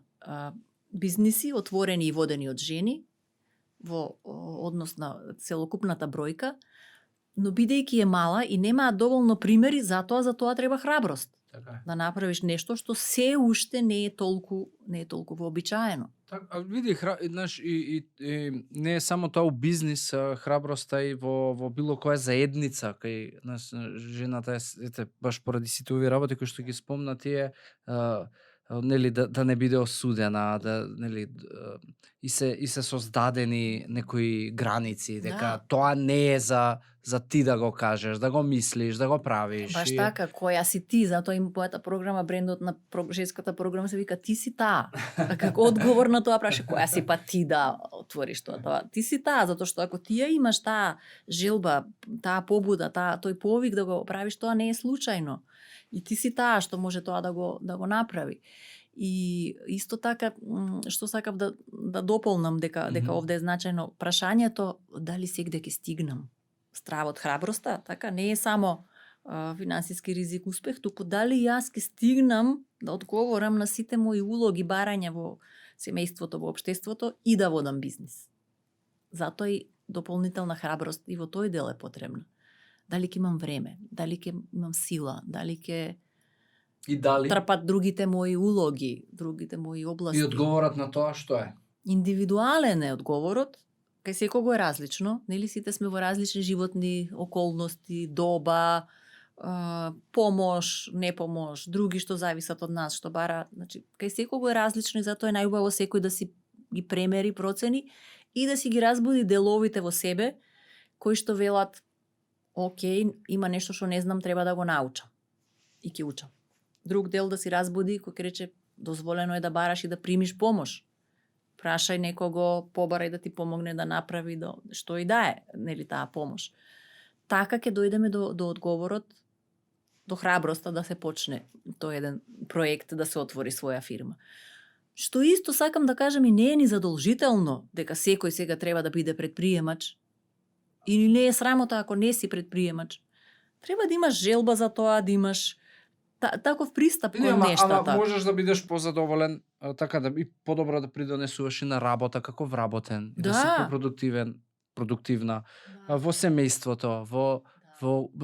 бизниси отворени и водени од жени во однос на целокупната бројка, но бидејќи е мала и немаат доволно примери, затоа треба храброст. Така. Да направиш нешто што се уште не е толку вообичаено. А види, знаеш, и не е само тоа у бизнис, храброста и во било која заедница, кај жената е баш поради сите овие работи кои што ги спомна тие, нели да не биде осудена, да нели и се создадени некои граници, дека тоа не е за ти да го кажеш, да го мислиш, да го правиш. Баш така, која си ти, затоа има поета програма, брендот на женската програма се вика ти си таа. Како одговор на тоа праше, која си па ти да отвориш тоа. Ти си таа, затоа што ако ти ја имаш таа желба, таа побуда, тој повик да го правиш, тоа не е случајно. И ти си таа што може тоа да го направи. И исто така, што сакав да дополнам, дека овде е значајно прашањето дали сегде ќе стигнам. Стравот, храброста, така, не е само финансиски ризик, успех, туку дали јас ќе стигнам да одговорам на сите мои улоги, барања во семејството, во општеството и да водам бизнис. Затоа и дополнителна храброст и во тој дел е потребна. Дали ќе имам време, дали ќе имам сила, дали ќе И дали? трпат другите мои улоги, другите мои области. И одговорот на тоа што е? Индивидуален е одговорот, кај секого е различно, нели сите сме во различни животни околности, доба, помош, непомош, други што зависат од нас, што бара, значи кај секого е различно и затоа е најубаво секој да си ги премери, процени и да си ги разбуди деловите во себе кои што велат окей, има нешто што не знам, треба да го научам. И ќе учам. Друг дел да си разбуди кој ќе рече дозволено е да бараш и да примиш помош. Прашај некого, побарај да ти помогне да направи што и да е, нели таа помош. Така ќе дојдеме до одговорот, до храброста да се почне тој еден проект, да се отвори своја фирма. Што исто сакам да кажам и не е ни задолжително дека секој сега треба да биде предприемач. И не е срамота ако не си предприемач. Треба да имаш желба за тоа, да имаш таков пристап кон нештата. Ама можеш да бидеш позадоволен, така да и подобро да придонесуваш и на работа како вработен, да си продуктивна, во семејството, во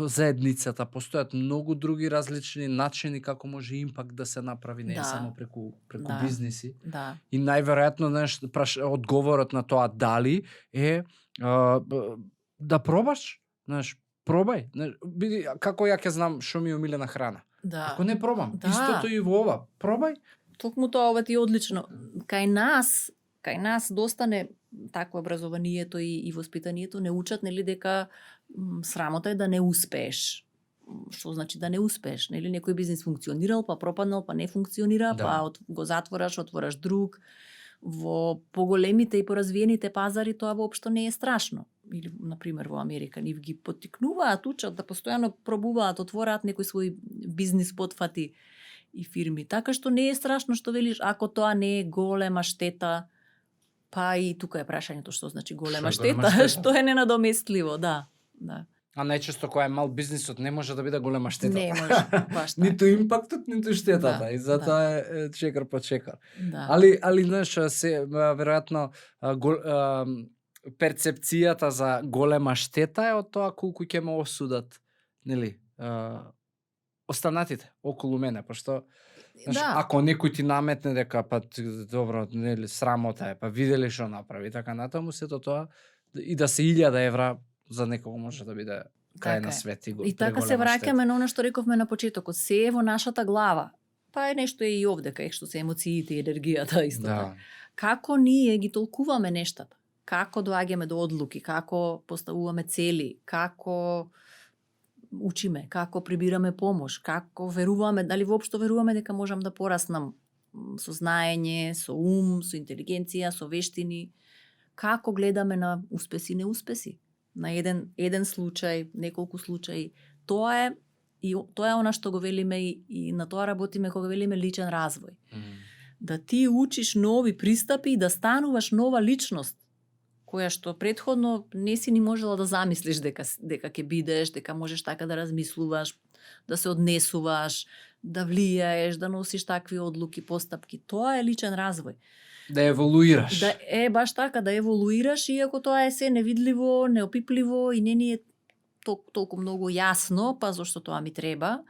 заедницата, постојат многу други различни начини како може импакт да се направи, не само преку бизниси. Да. И најверојатно одговорот на тоа дали е да пробаш, пробај. Биди како ја ќе знам што ми е омилена храна. Да. Ако не пробам, истото и во ова, пробај. Токму тоа ова ти е одлично. Кај нас доста не такво образованието и воспитанието не учат, нели, дека срамота е да не успееш. Што значи да не успееш? Нели, некој бизнис функционирал, па пропаднал, па не функционира, па го затвораш, отвораш друг. Во поголемите и поразвиените пазари тоа воопшто не е страшно. Или, например, во Америка, нив ги поттикнуваат, учат да постојано пробуваат, отвораат некои своји бизнис потфати и фирми. Така што не е страшно што велиш, ако тоа не е голема штета, па и тука е прашањето што значи голема штета, што е ненадоместливо, да. А најчесто кој е мал бизнисот не може да биде голема штета. Не може, баш така. Ниту импактот, ниту штетата. И затоа е чекар по чекар. Али знаеш, веројатно перцепцијата за голема штета е од тоа колку ќе ме осудат, нели, останатите околу мене, пошто ако некој ти наметне дека па добро, нели, срамота е, па видели што направи, така натаму сето тоа и да се 1000 евра за некого може да биде крај на свет и така се враќаме на она што рековме на почетокот, се е во нашата глава. Па е нешто и овде кај што се емоциите и енергијата исто така. Како ние ги толкуваме нештата? Како доаѓаме до одлуки, како поставуваме цели, како учиме, како прибираме помош, како веруваме, дали воопшто веруваме дека можам да пораснам со знаење, со ум, со интелигенција, со вештини, како гледаме на успеси и неуспеси, на еден случај, неколку случаи. Тоа е она што го велиме и на тоа работиме кога велиме личен развој. Да ти учиш нови пристапи и да стануваш нова личност, која што претходно не си ни можела да замислиш дека ќе бидеш, дека можеш така да размислуваш, да се однесуваш, да влијаеш, да носиш такви одлуки, постапки. Тоа е личен развој. Да еволуираш. Да е баш така, да еволуираш, иако тоа е се невидливо, неопипливо и не ни е толку многу јасно, па зашто тоа ми треба.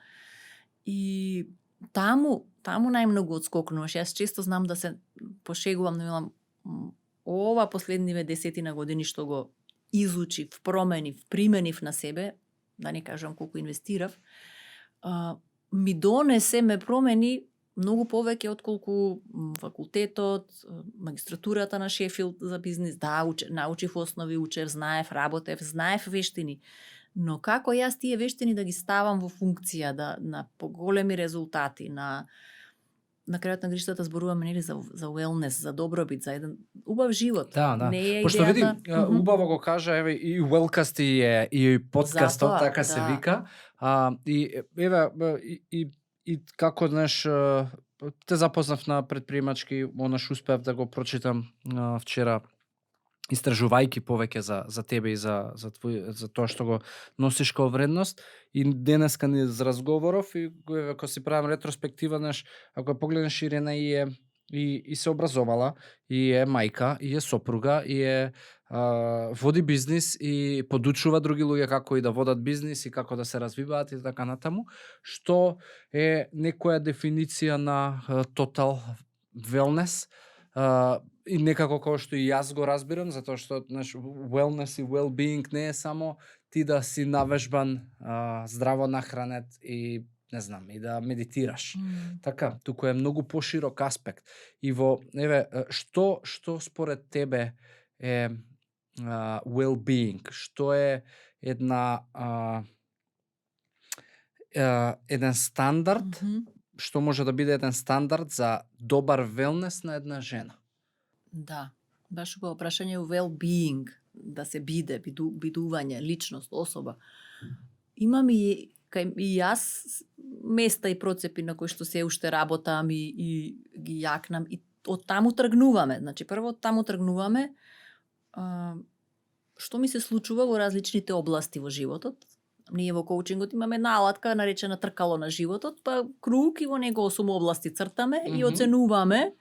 И таму најмногу одскокнуваш. Јас често знам да се пошегувам, но ова последниве 10 години што го изучив, променив, применив на себе, да не кажам колку инвестирав, ми донесе, ме промени многу повеќе отколку факултетот, магистратурата на Шефилд за бизнис. Да, научив основи, учев, знаев, работев, знаев вештини. Но како јас тие вештини да ги ставам во функција, на поголеми резултати, на крајот на гриштата зборуваме, нели, за wellness, за добробит, за еден убав живот. Да. Не е пошто види, убаво го кажа, еве и Wellcast и подкастот, така се вика. И еве и како, знаеш, те запознав на предприемачки, онаш успев да го прочитам вчера, истражувајќи повеќе за тебе и за тоа што го носиш како вредност. И денеска ни разговоров и кога си правам ретроспектива, знаеш, ако погледнеш, Ирена, и е и се образовала, и е мајка, и е сопруга, и е води бизнис и подучува други луѓе како и да водат бизнис и како да се развиваат и така натаму, што е некоја дефиниција на total wellness, и некако како што и јас го разбирам, затоа што wellness и well-being не е само ти да си навежбан, здраво нахранет и не знам, и да медитираш. Така, туку е многу поширок аспект. И во, што според тебе е well-being? Што е еден стандард, што може да биде еден стандард за добар велнес на една жена? Да, баш убаво прашање well-being, да се биде, бидување, личност, особа. Имам и јас места и процепи на кои што се уште работам и ги јакнам и од таму тргнуваме. Значи прво од таму тргнуваме што ми се случува во различните области во животот. Ние во коучингот имаме една алатка наречена тркало на животот, па круг и во него 8 области цртаме и оценуваме.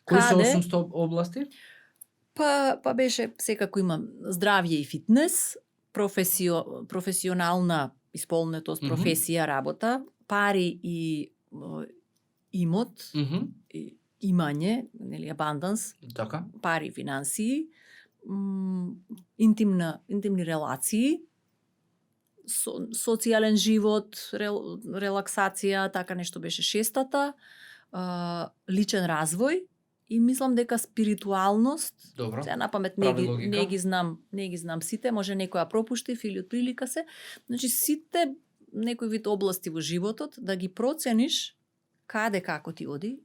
Кои се 800 области? Па беше, секако имам здравје и фитнес, професионална исполнетост, професија, работа, пари и имот, имање, нели, abundance, Така. пари, финансии, интимни релации, социјален живот, релаксација, така нешто беше шестата, личен развој и мислам дека спиритуалност, Добро. се на памет не ги знам сите, може некоја пропуштив или од прилика се. Значи сите некој вид области во животот да ги процениш каде како ти оди,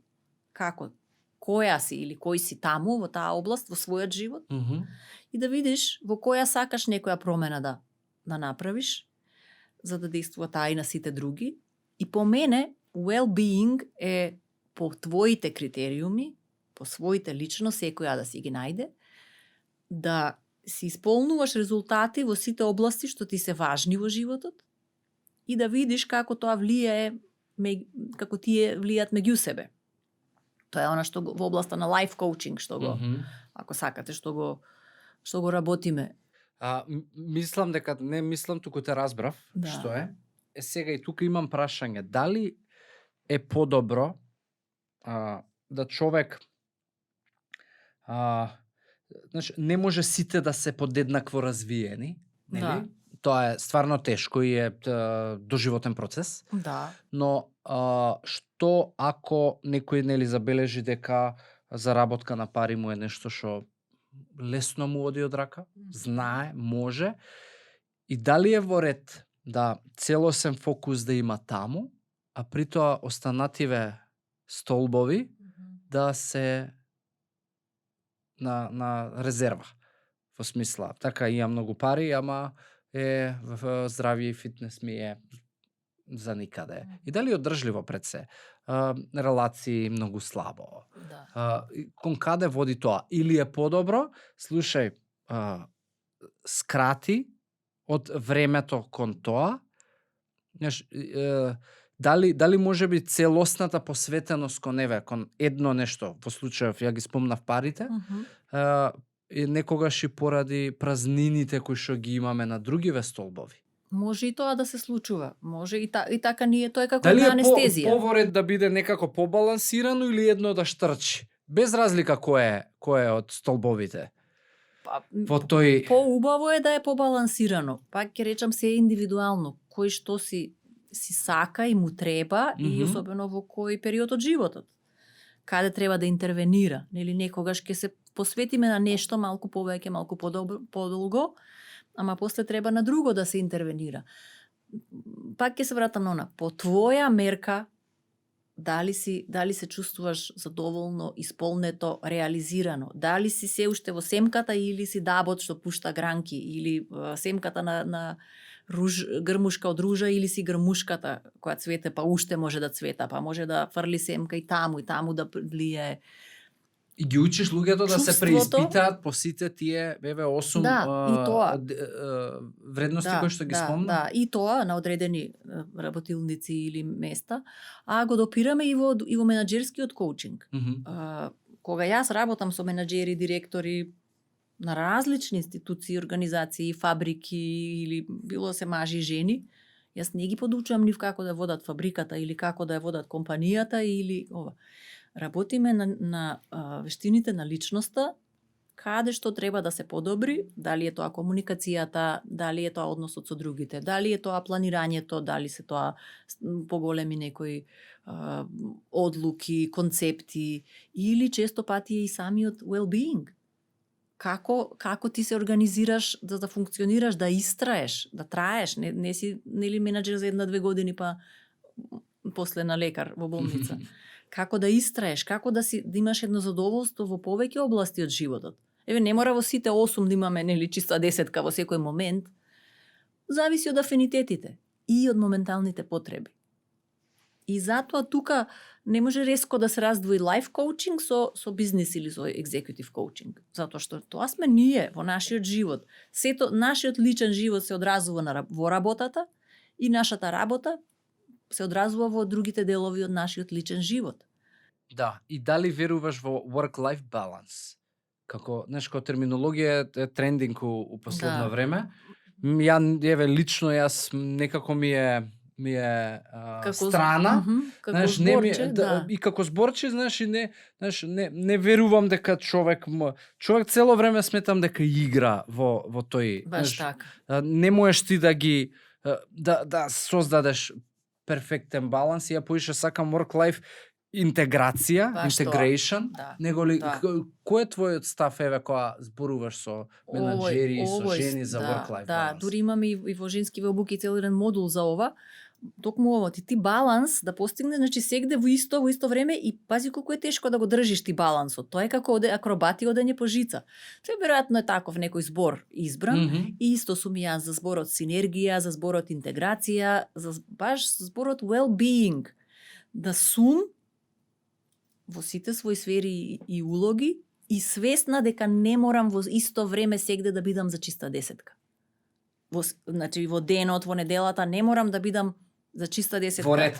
како која си или кој си таму во таа област во својот живот и да видиш во која сакаш некоја промена да направиш за да действува таа и на сите други. И по мене well-being е по твоите критериуми, по своите лично, секоја да си ги најде, да си исполнуваш резултати во сите области што ти се важни во животот и да видиш како тоа влијае, како тие влијат меѓу себе. Тоа е она што во областа на life coaching што го, ако сакате, што го работиме. Мислам дека не мислам, туку те разбрав, што е. Сега и тука имам прашање, дали е подобро да човек не може сите да се подеднакво развиени, нели? Да. Тоа е стварно тешко и е доживотен процес. Да. Но што ако некој нели забележи дека заработка на пари му е нешто што лесно му оди од рака, знае, може, и дали е во ред да целосен фокус да има таму, а при тоа останативе столбови да се на резерва. Во смисла, така имам многу пари, ама в здравје и фитнес ми е за никаде. И дали одржливо пред се? Релации многу слабо. Да. Кон каде води тоа? Или е подобро, слушај, скрати од времето кон тоа, дали може би целосната посветеност кон едно нешто, во случајов ја ги спомнав парите, некогаш и поради празнините кои што ги имаме на другиве столбови. Може и тоа да се случува. Може и така ние, тоа е како дали една анестезија. Дали е поворед да биде некако побалансирано или едно да штрчи? Без разлика кој е од столбовите. Во тој Поубаво е да е побалансирано. Пак ќе речам се е индивидуално. Кој што си сака и му треба и особено во кој период од животот. Каде треба да интервенира, нели некогаш ќе се посветиме на нешто малку повеќе, малку подолго, ама после треба на друго да се интервенира. Пак ќе се вратам на она. По твоја мерка, дали се чувствуваш задоволно, исполнето, реализирано? Дали си се уште во семката или си дабот што пушта гранки или семката на грмушка од ружа или си грмушката која цвете па уште може да цвета, па може да фрли семка и таму да влијае. И ги учиш луѓето да се Чувството. преиспитаат по сите тие 8 Да, и тоа. вредности кои што ги спомна. Да, и тоа на одредени работилници или места, а го допираме и во менаџерскиот коучинг. Кога јас работам со менаџери, директори на различни институции, организации, фабрики или било се мажи и жени, јас не ги подучувам нив како да водат фабриката или како да ја водат компанијата или ова. Работиме на вештините на личноста, каде што треба да се подобри, дали е тоа комуникацијата, дали е тоа односот со другите, дали е тоа планирањето, дали се тоа поголеми некои одлуки, концепти или често пати е и самиот well-being. Како ти се организираш да функционираш, да истраеш, да траеш, не си нели менаџер за 1-2 години па после на лекар во болница. Како да истраеш, како да имаш едно задоволство во повеќе области од животот. Еве, не мора во сите 8 да имаме нели чиста 10 во секој момент. Зависи од афинитетите и од моменталните потреби. И затоа тука не може резко да се раздвои лайф коучинг со бизнис или со екзекутив коучинг. Затоа што тоа сме ние во нашиот живот. Сето нашиот личен живот се одразува во работата и нашата работа се одразува во другите делови од нашиот личен живот. Да, и дали веруваш во work-life balance? Како, како терминологија е трендинг у последно време. Ја лично некако ми е страна, како зборче, и како зборче, не верувам дека човек цело време сметам дека игра во тој. Баш така. Не можеш ти да ги да создадеш перфектен баланс. Ја поише сакам work-life интеграција, integration, него ли кој е твојот став кога зборуваш со менаџери и со жени за work-life баланс? Да, дури имаме и во женски вебуки цел еден модул за ова. Токму ово, ти баланс да постигнеш, значи сегде во исто време и пази колку е тешко да го држиш ти балансот. Тоа е како акробати одење по жица. Тоа веројатно е таков некој збор избран и исто сум и јас за зборот синергија, за зборот интеграција, за баш зборот well-being. Да сум во сите своји сфери и улоги и свесна дека не морам во исто време сегде да бидам за чиста десетка. Значи во денот, во неделата не морам да бидам за чиста десетка. Во ред.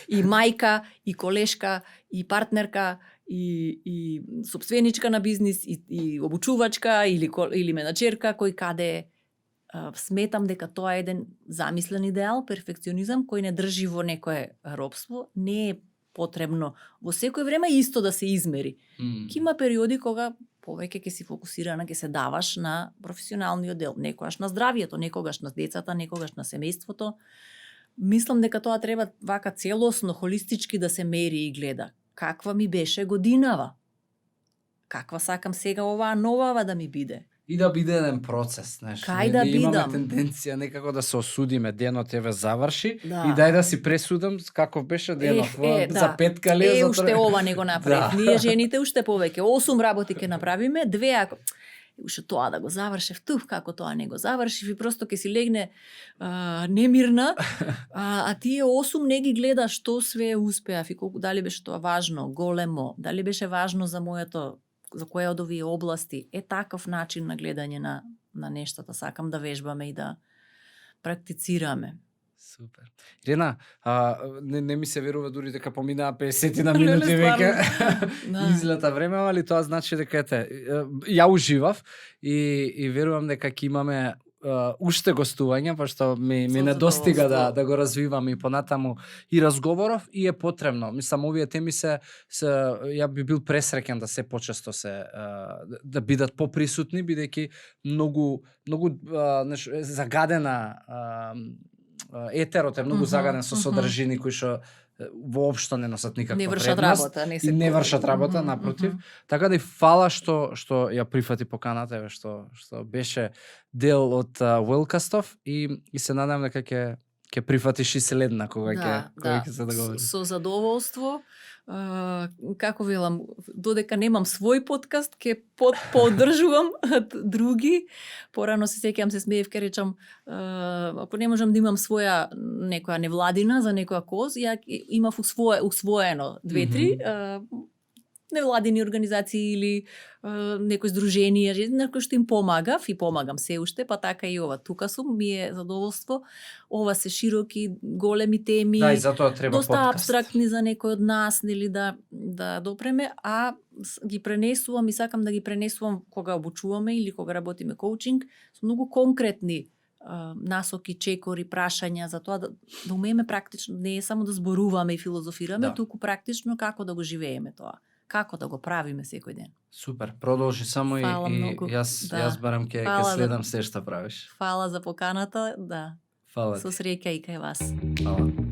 И мајка, и колешка, и партнерка, и сопственичка на бизнис, и обучувачка, или менаџерка, кој каде сметам дека тоа е еден замислен идеал, перфекционизам, кој не држи во некое робство, не е потребно во секој време исто да се измери. Ки има периоди кога повеќе ќе си фокусирана, ќе се даваш на професионалниот дел, некогаш на здравието, некогаш на децата, некогаш на семејството. Мислам дека тоа треба вака целосно, холистички да се мери и гледа. Каква ми беше годинава? Каква сакам сега оваа новава да ми биде? И да биде еден процес, Кај да бидам? Имаме тенденција некако да се осудиме, денот заврши Да. и дај да си пресудам каков беше денот, за петка ли за уште ова не го направив. Ние жените уште повеќе 8 работи ќе направиме, 2 ако уште тоа да го завршев, како тоа не го завршив и просто ќе си легне немирна, а тие 8 не ги гледаш што све успеав и колку дали беше тоа важно, големо, дали беше важно за моето, за која од овие области. Е таков начин на гледање на нештата. Сакам да вежбаме и да практицираме. Супер. Ирена, не ми се верува дури дека поминаа 50 на минути веќе. Излета време, али тоа значи дека ја уживав и верувам дека ќе имаме уште гостувања, пошто ми недостига да го развивам и понатаму и разговоров и е потребно. Мислам, овие теми ја би бил пресреќен да се почесто да бидат поприсутни, бидејќи многу загадена етерот е многу загаден со содржини кои што воопшто не носат никаква не вршат предност, работа, не вршат работа, напротив. Така да и фала што ја прифати поканата, што беше дел од Wellcast-ов и се надевам дека ќе прифатиш и следна кога ќе се договори. Со задоволство. Како велам, додека немам свој подкаст, ќе поддржувам други. Порано се сеќавам, се смеев, ке речам, ако не можам да имам своја некоја невладина за некоја коз, ја имав усвоено 2-3, невладини организации или некои здруженија, некој што им помагав и помагам се уште, па така и ова. Тука сум, ми е задоволство. Ова се широки, големи теми. Да, и затоа треба доста подкаст. апстрактни за некој од нас, нели да допреме, а ги пренесувам и сакам да ги пренесувам кога обучуваме или кога работиме коучинг, со многу конкретни насоки, чекори, прашања за тоа да умееме практично, не е само да зборуваме и филозофираме, Да. туку практично како да го живееме тоа, како да го правиме секој ден. Супер, продолжи само Фала и многу. јас барам ќе Фала за- следам се што правиш. Фала за поканата, да. Фала Со ти. среќа и кај вас. Фала.